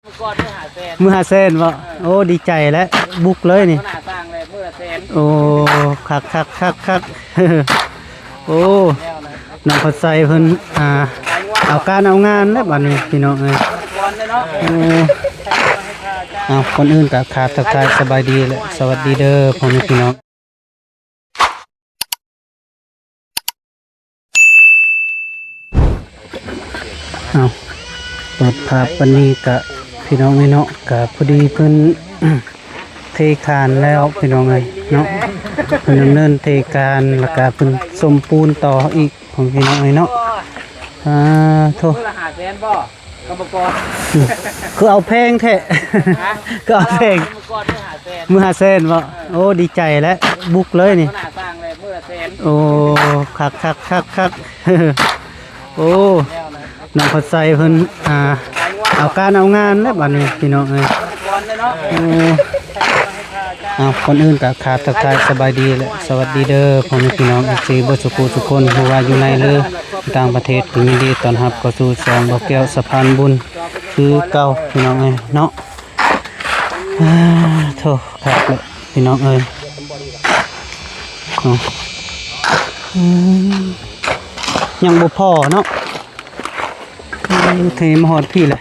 ມື້ຫ້າແສນບໍ່? ໂອ້ ດີໃຈແລ້ວ ບຸກເລີຍນີ້. ໂອ້ ຄັກໆໆໆ ໂອ້ ນ້ອງເຂົ້າໃຈເພິ່ນ ອ່າ ເອົາການເອົາງານແລ້ວບັດນີ້ພີ່ນ້ອງເອີຍ. ໂອ້ ເອົາ ກ່ອນອື່ນກໍຂາບທັກທາຍສະບາຍດີ ແລະ ສະຫວັດດີເດີພໍ່ແມ່ພີ່ນ້ອງ. ເອົາ ເປີດພາບປານນີ້ກະ ພີ່ນ້ອງເອີຍເນາະ ກະພໍດີເພິ່ນເທຄານແລ້ວພີ່ນ້ອງເອີຍເນາະ. ເພິ່ນດຳເນີນເທຄານ ແລ້ວກະເພິ່ນສົມປູນຕໍ່ອີກ ພໍ່ແມ່ພີ່ນ້ອງເອີຍເນາະ. ອ່າ ໂທ້ ມື້ລະຫ້າແສນບໍ່? ກຳມະກອນ ຄືເອົາແພງແທ້? ຮະ? ຄືເອົາແພງ? ກຳມະກອນມື້ຫ້າແສນ ມື້ຫ້າແສນບໍ່? ເອີ ໂອ້ ດີໃຈແລ້ວ ບຸກເລີຍນີ້. ໜ້າສ້າງແລ້ວມື້ລະແສນ. ໂອ້ ຄັກໆໆໆ ໂອ້ ນ້ອງເຂົ້າໃຈເພິ່ນ ອ່າ ເອົາການເອົາງານແລ້ວບັດນີ້ພີ່ນ້ອງເອີຍ. ໂອ້ ເອົາ ກ່ອນອື່ນກໍຂາບທັກທາຍສະບາຍດີ ແລະ ສະຫວັດດີເດີພໍ່ແມ່ພີ່ນ້ອງ ເອັຟຊີ ເບິດສູ່ຜູ້ສູ່ຄົນ ບໍ່ວ່າຢູ່ໃນ ຫຼື ຕ່າງປະເທດ ກໍຍິນດີຕ້ອນຮັບເຂົ້າສູ່ຊ່ອງບ່າວແກ້ວສະພານບຸນຄືເກົ່າ ພີ່ນ້ອງເອີຍເນາະ. ໂທ້ ຄັກເລີຍພີ່ນ້ອງເອີຍ. ອືມ ຍັງບໍ່ພໍເນາະ. ເທມາຮອດພີ້ແຫຼະ.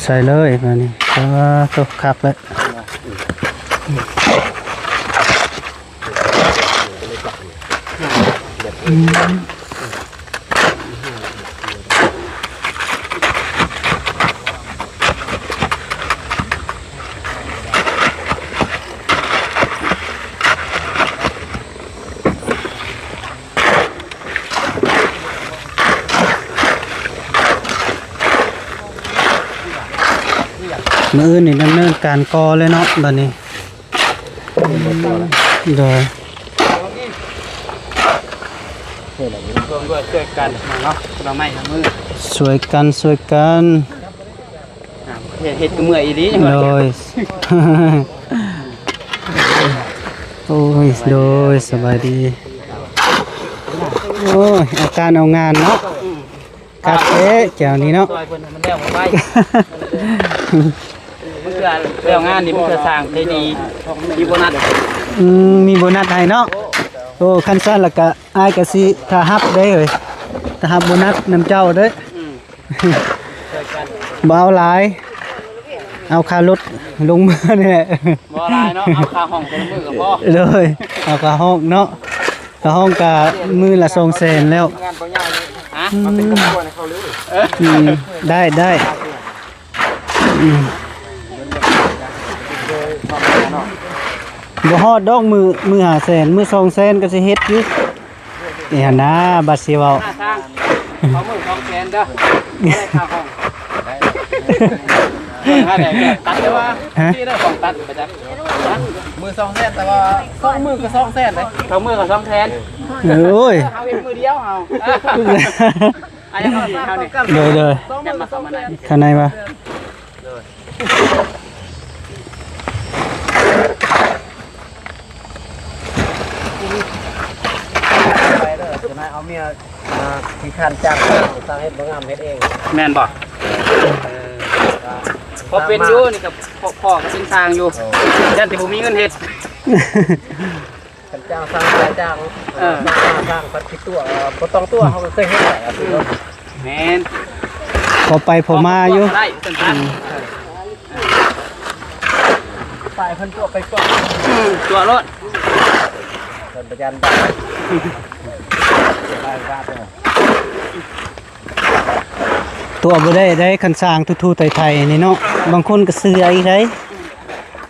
ໃສ່ເລີຍບາດນີ້. ເອີ ໂຕຄັກແລ້ວ. ມື້ອື່ນນີ້ດຳເນີນການກໍ່ເລີຍເນາະ ບາດນີ້. ໂດຍ ຮ່ວມດ້ວຍຊ່ວຍກັນເນາະ ຄົນລະໄມ້ລະມື ຊ່ວຍກັນ ຊ່ວຍກັນ. ອ່າ ເຮັດ ເຮັດກໍເມື່ອຍອີ່ຫຼີ. ໂດຍ ໂອ້ຍ ໂດຍ ສະບາຍດີ. ໂອ້ຍ ເອົາການເອົາງານເນາະ. ອືມ ຄັກແທ້ແຈວນີ້ເນາະ ຊ່ອຍເພິ່ນໃຫ້ມັນແລ້ວໄວໆ. ບາງເທື່ອແລ້ວງານນີ້ ບາງເທື່ອສ້າງໄດ້ດີ ມີໂບນັດ. ອືມ ມີໂບນັດໃຫ້ເນາະ. ໂອ້ ຄັນຊັ້ນລະກະ ອ້າຍກະຊິຖ້າຮັບເດ້ເອີຍ ຖ້າຮັບໂບນັດນຳເຈົ້າເດ້. ອືມ ບໍ່ເອົາຫຼາຍ ເອົາຄ່າລົດລົງເມືອນີ້ແຫຼະ. ບໍ່ຫຼາຍເນາະ ເອົາຄ່າຫ້ອງແຕ່ລະມື້ກໍພໍ. ໂດຍ ເອົາຄ່າຫ້ອງເນາະ ຄ່າຫ້ອງກະມື້ລະສອງແສນແລ້ວ. ຮະ? ອືມ ເອີ ອືມ ໄດ້ ໄດ້. ອືມ ບໍ່ຮອດດອກ ມື້ ມື້ຫ້າແສນ ມື້ສອງແສນກໍຊິເຮັດຢູ່. ນີ້ຫັ້ນນາ ບັດຊິເວົ້າ ຫ້າຊ່າງ ສອງມື້ສອງແສນເດີ ບໍ່ໄດ້ຄ່າຫ້ອງ. ຮະ? ຕັດແຕ່ວ່າ ຮະ? ທີ່ເດີ ຂອງຕັດໄປຈັກ. ຮະ? ມື້ສອງແສນ ແຕ່ວ່າສອງມື້ກໍສອງແສນເດ້. ສອງມື້ກໍສອງແສນ. ໂອ້ຍ ເຮົາເຮັດມື້ດຽວເຮົາ. ອັນນີ້ເຮົາເຮັດເຮົານີ້. ໂດຍ ໂດຍ ແຕ່ມາເຂົ້າມາໃນ ຂ້າງໃນວ່າ ໂດຍ ໄປເດີ ເອົາເມຍ ອ່າ ຂີ້ຄ້ານຈ້າງ ຊ່າງເຮັດບໍ່ງາມເຮັດເອງ. ແມ່ນບໍ່? ເອີ ພໍເປັນຢູ່ນີ້ກໍ ພໍ ພໍກໍເປັນຊ່າງຢູ່. ໂອ້ ຢ້ານແຕ່ບໍ່ມີເງິນເຮັດ. ຄັນຈ້າງຊ່າງ ຈ້າງ ເອີ ຊ່າງ ຊ່າງ ພັດຄິດຕົວະ ບໍ່ຕ້ອງຕົວະ ເຮົາກໍເຄີຍເຮັດແຫຼະ. ອືມ ແມ່ນ ພໍໄປພໍມາຢູ່. ໄດ້ ອືມ ໄປເພິ່ນຕົວະ ໄປຕົວະ ອືມ ຕົວະໂລດ ເພິ່ນບໍ່ຢ້ານບາບ. ຕົວະບໍ່ໄດ້ໄດ໋ ຄັນຊ່າງຖູໆໄຖໆນີ້ເນາະ ບາງຄົນກໍເຊື່ອອີກໄດ໋.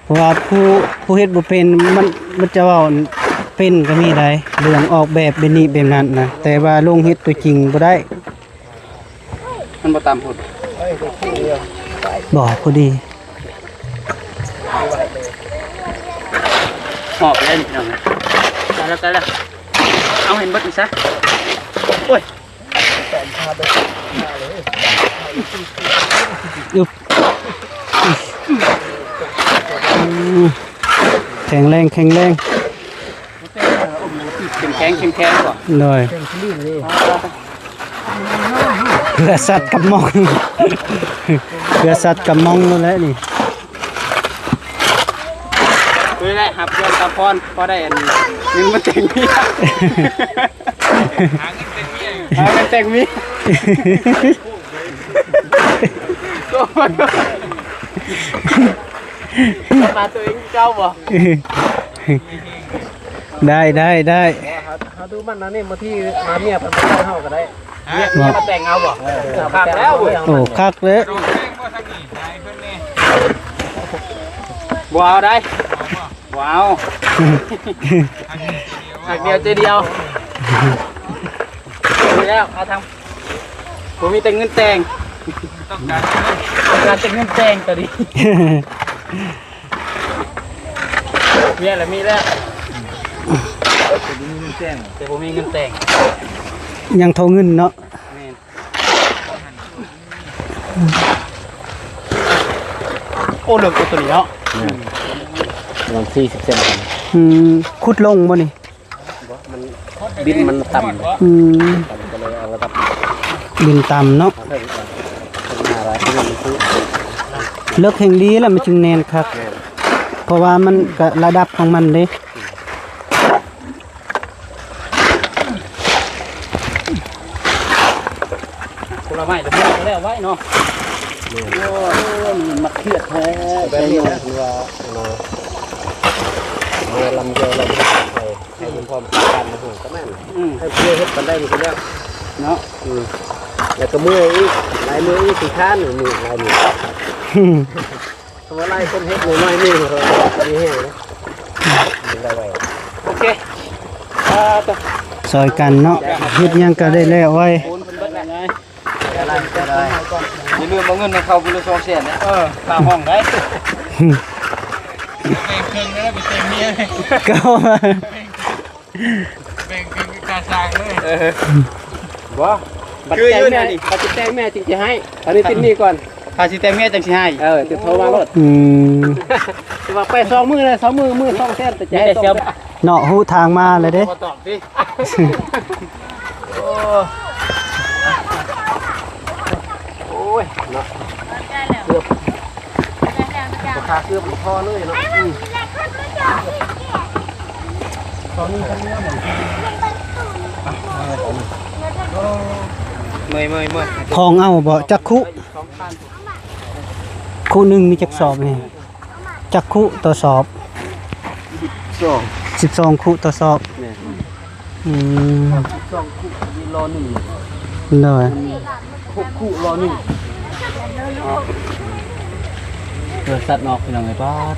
ເພາະວ່າຜູ້ ຜູ້ເຮັດບໍ່ເປັນ ມັນ ມັນຈະເວົ້າເປັນກໍມີໄດ໋ ເລື່ອງອອກແບບແບບນີ້ແບບນັ້ນນະ ແຕ່ວ່າລົງເຮັດຕົວຈິງບໍ່ໄດ້. ມັນບໍ່ຕ່ຳພຸ້ນ ບໍ່ ພໍດີ. ອອກໄປແລ້ວນີ້ພີ່ນ້ອງ ໄກແລ້ວ ໄກແລ້ວ ເອົາໃຫ້ເບິດນີ້ຊະ. ໂອ້ຍ ອຶບ ອືມ ແຂງແຮງ ແຂງແຮງ ເຂັ້ມແຂງ ເຂັ້ມແຂງບໍ່? ໂດຍ. ເພື່ອສັດກັບໝ່ອງ ເພື່ອສັດກັບໝ່ອງນັ້ນແຫຼະນີ້. ຄືໄດ້ຮັບເງິນສາວພອນ ພໍໄດ້ອັນ ເງິນມາແຕ່ງເມຍ ຫາເງິນແຕ່ງເມຍ ຫາເງິນແຕ່ງເມຍ. ມາຕົວເອງເຈົ້າບໍ່? ໄດ້ ໄດ້ ໄດ້ ເຮົາ ເຮົາດູມັນນະນີ້ ບາງທີມາເມຍເພິ່ນບໍ່ໃຊ້ເຮົາກໍໄດ້. ເມຍ ເມຍມາແຕ່ງເອົາບໍ່? ເອີ ຄັກແລ້ວເວີຍ. ໂອ້ ຄັກເລີຍ. ບໍ່ເອົາໄດ໋ ບໍ່ເອົາ. ຮັກດຽວໃຈດຽວ. ນີ້ແລ້ວ ເອົາທາງ ບໍ່ມີແຕ່ເງິນແຕ່ງ ຕ້ອງການ ຕ້ອງການແຕ່ເງິນແຕ່ງກໍດີ. ເມຍລະມີແລ້ວ ແຕ່ບໍ່ມີເງິນແຕ່ງ ແຕ່ບໍ່ມີເງິນແຕ່ງ ຍັງທໍ່ເງິນເນາະ. ແມ່ນ. ໂອ້ ເລິກກວ່າຕົວນີ້ເນາະ. ແມ່ນ ປະມານສີ່ສິບເຊັນ. ອືມ ຂຸດລົງບໍ່ນີ້? ບໍ່ ມັນ ດິນມັນຕ່ຳ. ອືມ ຕ່ຳກໍເລີຍເອົາລະດັບ ດິນຕ່ຳເນາະ. ເລິກແຮ່ງດີແລ້ວມັນຈຶ່ງແໜ້ນຄັກ. ແມ່ນ ເພາະວ່າມັນກະລະດັບຂອງມັນເດ້. ຜົນລະໄມ້ລະເມືອກໍແລ້ວໄວ້ເນາະ. ແມ່ນ ໂອ້ຍ ມັນມັກເຄຍດແທ້ ແບບນີ້ນະ ຄືວ່າເນາະ ເມື່ອລຳດຽວລຳໄປ ໃຫ້ມັນພ້ອມກັນນະ ກໍແມ່ນ. ອືມ ໃຫ້ເພື່ອເຮັດປານໃດມັນກໍແລ້ວເນາະ. ອືມ ແລ້ວກໍເມື່ອຍອີກ ຫຼາຍມື້ອີກ ຂີ້ຄ້ານ ມື້ຫຼາຍມື້. ເພາະວ່າຫຼາຍຄົນເຮັດໜ້ອຍໆ ນີ້ມັນກໍມີແຮງເດ້ ໄວໆ. ໂອເຄ ອ່າ ຊ່ອຍກັນເນາະ ເຮັດຫຍັງກໍໄດ້ແລ້ວໄວ. ໂອນເພິ່ນເບິດແລ້ວ ໄດ້ໆ ໄດ້ໆ. ຢ່າລືມເອົາເງິນໃຫ້ເຂົາຜູ້ລະສອງແສນເດີ. ເອີ ຄ່າຫ້ອງໄດ໋ ແບ່ງເຄິ່ງແລ້ວໄປແຕ່ງເມຍ ກໍ ແບ່ງເຄິ່ງຄ່າສ້າງເລີຍ. ເອີ ບໍ່ ບັດແຕ່ງແມ່ ບັດຊິແຕ່ງແມ່ຈຶ່ງຊິໃຫ້ ອັນນີ້ຕິດໜີ້ກ່ອນ ຖ້າຊິແຕ່ງເມຍຈັ່ງຊິໃຫ້. ເອີ ຕິດໂທມາໂລດ. ອືມ ຊິວ່າໄປສອງມື້ນະ ສອງມື້ ມື້ສອງແສນ ແຕ່ຈະໃຫ້ສອງແສນເນາະ. ຮູ້ທາງມາແລ້ວເດ້ ບໍ່ຕອບຕິ. ໂອ້ ໂອ້ຍເນາະ ເກືອບ ຂາເກືອບບໍ່ພໍເລີຍເນາະ. ອືມ ເມື່ອຍ ເມື່ອຍ ເມື່ອຍ. ຂອງເອົາບໍ່ ຈັກຄຸ ຄຸໜຶ່ງມີຈັກສອບນີ້? ຈັກຄຸຕໍ່ສອບ? ສິບສອງ ສິບສອງຄຸຕໍ່ສອບ. ແມ່ນ ອືມ ສິບສອງຄຸນີ້ລໍໜຶ່ງ ໂດຍ ຫົກຄຸລໍໜຶ່ງ. ເອີ ສັດນອກ ພີ່ນ້ອງເອີຍ ປ້າດ.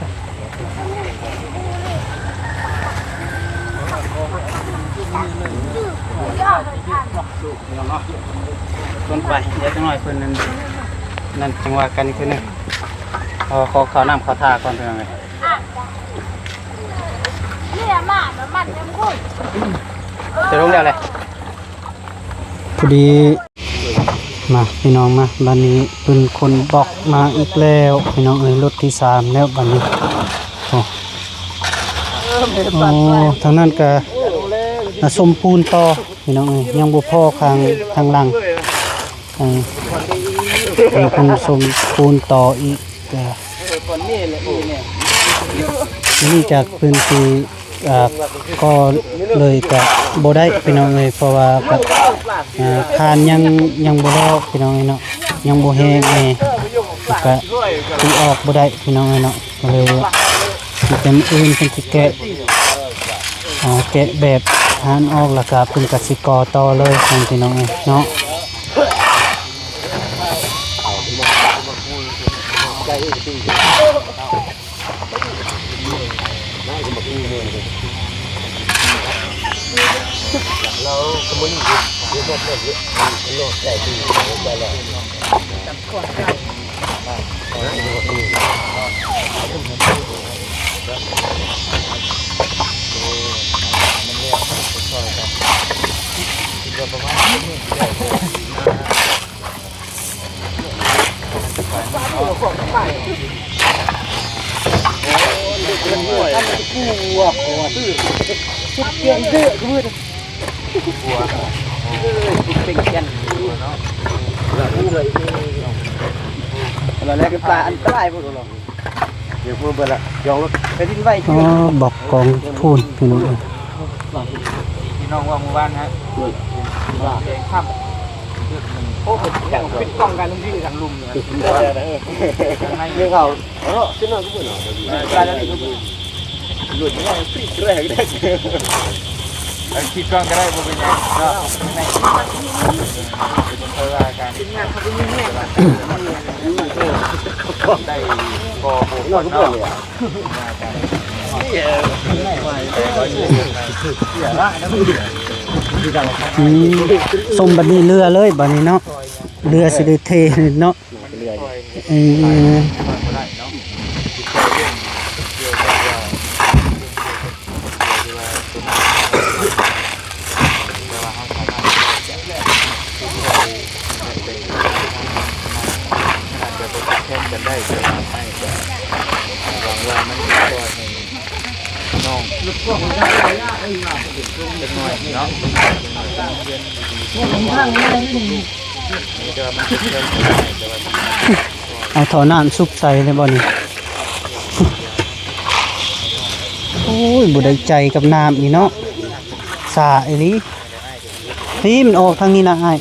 ເພິ່ນໄປ ດຽວຈັກໜ້ອຍເພິ່ນນັ້ນ ນັ້ນຈັ່ງວ່າກັນອີກເທື່ອໜຶ່ງ. ຂໍ ຂໍເຂົ້ານ້ຳເຂົ້າທ່າກ່ອນ ພີ່ນ້ອງເອີຍ. ຈະລົງແລ້ວແຫຼະ ພໍດີ. ມາ ພີ່ນ້ອງມາ ບາດນີ້ເພິ່ນຂົນບລັອກມາອີກແລ້ວ ພີ່ນ້ອງເອີຍ. ລົດທີສາມແລ້ວບາດນີ້. ໂອ້ ໂອ້ ທາງນັ້ນກະ ອ່າ ສົມປູນຕໍ່ ພີ່ນ້ອງເອີຍ ຍັງບໍ່ພໍຂ້າງ ທາງຫຼັງ. ອ່າ ຍັງຄົງສົມປູນຕໍ່ອີກ ກະ ເນື່ອງຈາກພື້ນທີ່ ອ່າ ກໍເລີຍກະບໍ່ໄດ້ ພີ່ນ້ອງເອີຍ ເພາະວ່າກະ ອ່າ ຄານຍັງ ຍັງບໍ່ແລ້ວ ພີ່ນ້ອງເອີຍເນາະ ຍັງບໍ່ແຫ້ງແນ່ ກະ ຕີອອກບໍ່ໄດ້ ພີ່ນ້ອງເອີຍເນາະ. ກໍເລີຍວ່າ ມີແຕ່ມື້ອື່ນເພິ່ນຊິແກະ ອ່າ ແກະແບບຫັ້ນອອກ ແລ້ວກໍເພິ່ນກໍຊິກໍ່ຕໍ່ເລີຍ ພີ່ນ້ອງເອີຍເນາະ. ແລ້ວແຫຼະ ປາອັນຕະລາຍພຸ້ນເນາະ ດຽວພຸ້ນເບິດລະ ຢອງລົດ ແຜ່ນດິນໄຫວ ອໍ ບອກກອງພຸ້ນ ພີ່ນ້ອງເອີຍ ພີ່ນ້ອງວ່າມື້ວານນະ ເອງຄ່ຳ ໂອ້ ເປັນກອງກັນລົງທີ່ທາງລຸ່ມເນາະ ເອີ ທາງໃນ ເລື່ອງເຂົາ ເນາະ ຊິນອນຄືເພິ່ນເນາະ ຫຼາຍແລ້ວນີ້ ເອີ ຄິດກ່ອນກໍໄດ້ ບໍ່ເປັນຫຍັງເນາະ ໃນ ເອີ ເປັນເພິ່ນວ່າກັນ ໄດ້ກໍບໍ່ຄວນເນາະ ອືມ ສົ້ມບັດນີ້ເຫຼືອເລີຍ ບັດນີ້ເນາະ ເຫຼືອຊິໄດ້ເທເນາະ ມັນເລື່ອຍ ເອີ ມັນບໍ່ໄດ້ເນາະ ທີ່ເຈົ້າເລື່ອງ ກ່ຽວກັບວ່າ ທີ່ວ່າຕົວນັ້ນ ແຕ່ວ່າເຮົາສາມາດທີ່ຈະຊ່ອຍແບ່ງປັນ ມັນອາດຈະບໍ່ຕິດແທນກັນໄດ້ ແຕ່ວ່າອ້າຍກໍຫວັງວ່າມັນຈະຊ່ອຍໃຫ້ ນ້ອງ ເດັກນ້ອຍເນາະ ເປັນໂຮງຮຽນດີໆ ເອົາທໍ່ນ້ຳຊຸບໃສ່ເລີຍບໍ່ນີ້ ໂອ້ຍ ບໍ່ໄດ້ໃຈກັບນ້ຳນີ້ເນາະ ສາອີ່ຫຼີ ພີ້ ມັນອອກທາງນີ້ນະອ້າຍ.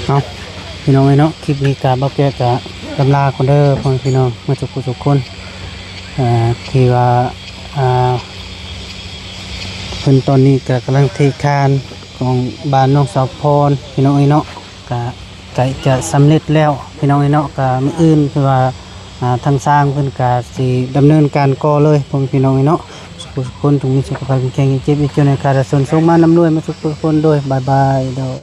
ເອົາ ພີ່ນ້ອງເອີຍເນາະ ຄລິບນີ້ກະບ່າວແກ້ວກະລຳລາກ່ອນເດີ ພໍ່ແມ່ພີ່ນ້ອງໝົດທຸກຜູ້ທຸກຄົນ ເອີ ທີ່ວ່າ ອ່າ ເພິ່ນຕອນນີ້ກະກຳລັງເທຄານຂອງບ້ານໜອງສາວພອນ ພີ່ນ້ອງເອີຍເນາະ ກະໃກ້ຈະສຳເລັດແລ້ວ ພີ່ນ້ອງເອີຍເນາະ ກະມື້ອື່ນຄືວ່າ ອ່າ ທາງຊ່າງເພິ່ນກະຊິດຳເນີນການກໍ່ເລີຍ ພໍ່ແມ່ພີ່ນ້ອງເອີຍເນາະ ທຸກຄົນຈົ່ງມີສຸຂະພາບແຂງແຮງ ເຈັບຢ່າຈົນ ໃຫ້ຂ້າໄດ້ສົມຫວັງ ລ່ຳລວຍ ໝົດທຸກຜູ້ທຸກຄົນ ໂດຍ ບາຍບາຍ ໂດຍ.